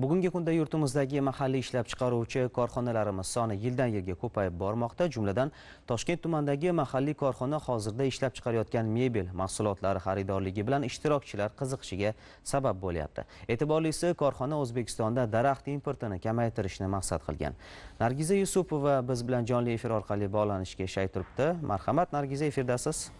Bugungi kunda yurtimizdagi mahalliy ishlab chiqaruvchi korxonalarimiz soni yildan yilga ko'payib bormoqda. Jumladan, Toshkent tumanidagi mahalliy korxona hozirda ishlab chiqarayotgan mebel mahsulotlari xaridorligi bilan ishtirokchilar qiziqishiga sabab bo'lyapti. E'tiborlisi, korxona O'zbekistonda daraxt importini kamaytirishni maqsad qilgan. Nargiza Yusupova biz bilan jonli efir orqali bog'lanishga shay turibdi. Marhamat, Nargiza, efirdasiz.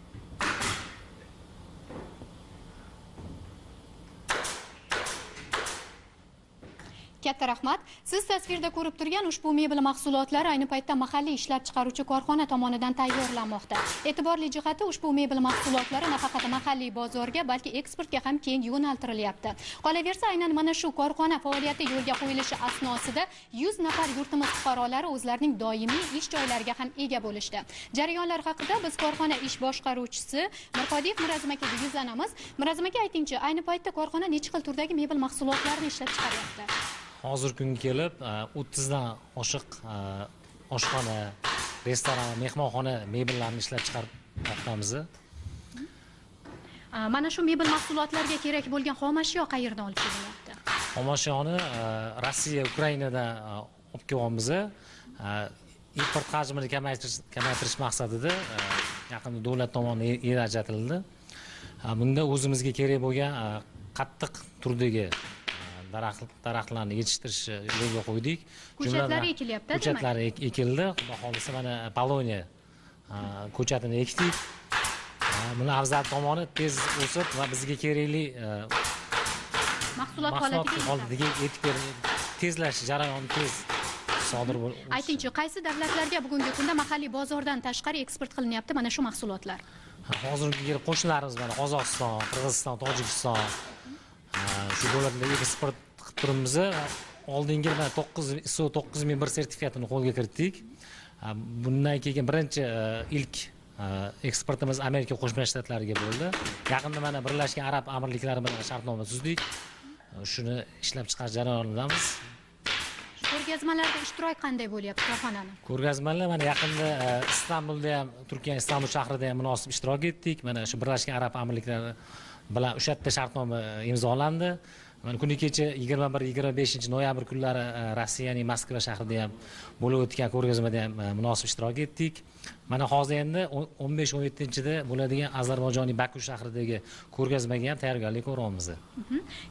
Katta rahmat. Siz tasvirda ko'rib turgan ushbu mebel mahsulotlari ayni paytda mahalliy ishlab chiqaruvchi korxona tomonidan tayyorlanmoqda. E'tiborli jihati, ushbu mebel mahsulotlari nafaqat mahalliy bozorga, balki eksportga ham keng yo'naltirilyapti. Qolaversa, aynan mana shu korxona faoliyati yo'lga qo'yilishi asnosida 100 nafar yurtimiz fuqarolari o'zlarining doimiy ish joylariga ham ega bo'lishdi. Jarayonlar haqida biz korxona ish boshqaruvchisi Mirqodiyev Mirazim akaga yuzlanamiz. Mirazim aka, aytingchi, ayni paytda korxona necha xil turdagi mebel mahsulotlarini ishlab chiqaryapti? Hozir kunga kelib 30 dan oshiq oshxona, restoran, mehmonxona mebellarini ishlab chiqarmoqdamiz. Mana shu mebel mahsulotlariga kerak bo'lgan xomashyo qayerdan olib kelinyapti? Xomashyoni Rossiya, Ukrainadan olib kelyapmiz. Import hajmini kamaytirish maqsadida yaqinda davlat tomonidan yer ajratildi. Bunda o'zimizga kerak bo'lgan qattiq turdagi daraxtlarni yetishtirishni yo'lga qo'ydik. Ko'chatlari ekilyapti, demak. Ko'chatlari ekildi. Xudo xohlasa, mana Poloniya ko'chatini ekdik. Buni afzal tomoni tez o'sib va bizga kerakli mahsulot holatiga yetib beradi. Tezlashish jarayoni tez sodir bo'ladi. Aytingchi, qaysi davlatlarga bugungi kunda mahalliy bozordan tashqari eksport qilinyapti mana shu mahsulotlar? Hozirgi kelib qo'shnilarimiz mana Qozog'iston, Qirg'iziston, Tojikiston shu davlatlarga eksport qilib turibmiz. Oldingi yil mana ISO 9001 sertifikatini qo'lga kiritdik. Bundan keyin birinchi ilk eksportimiz Amerika Qo'shma Shtatlariga bo'ldi. Yaqinda mana Birlashgan Arab Amirliklari bilan shartnoma tuzdik. Shuni ishlab chiqarish jarayonidamiz. Ko'rgazmalarda ishtirok qanday bo'lyapti korxonani? Ko'rgazmalar mana yaqinda Istanbulda ham, Turkiya Istanbul shahrida ham munosib ishtirok etdik. Mana shu Birlashgan Arab Amirliklari bilan o'sha yerda shartnoma imzolandi. Mana kuni kecha 21-25 noyabr kunlari Rossiyaning Moskva shahrida ham bo'lib o'tgan ko'rgazmada ham munosib ishtirok etdik. Mana hozir endi 15-17-da bo'ladigan Ozarbayjonning Baku shahridagi ko'rgazmaga ham tayyorgarlik ko'ryapmiz.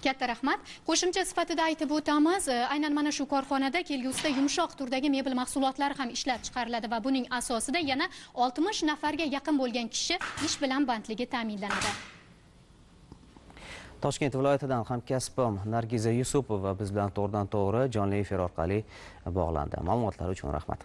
Katta rahmat. Qo'shimcha sifatida aytib o'tamiz, aynan mana shu korxonada kelgusida yumshoq turdagi mebel mahsulotlari ham ishlab chiqariladi va buning asosida yana 60 nafarga yaqin bo'lgan kishi ish bilan bandligi ta'minlanadi. Toshkent viloyatidan hamkasbim Nargiza Yusupova biz bilan to'g'ridan to'g'ri jonli efir orqali bog'landi. Ma'lumotlar uchun rahmat.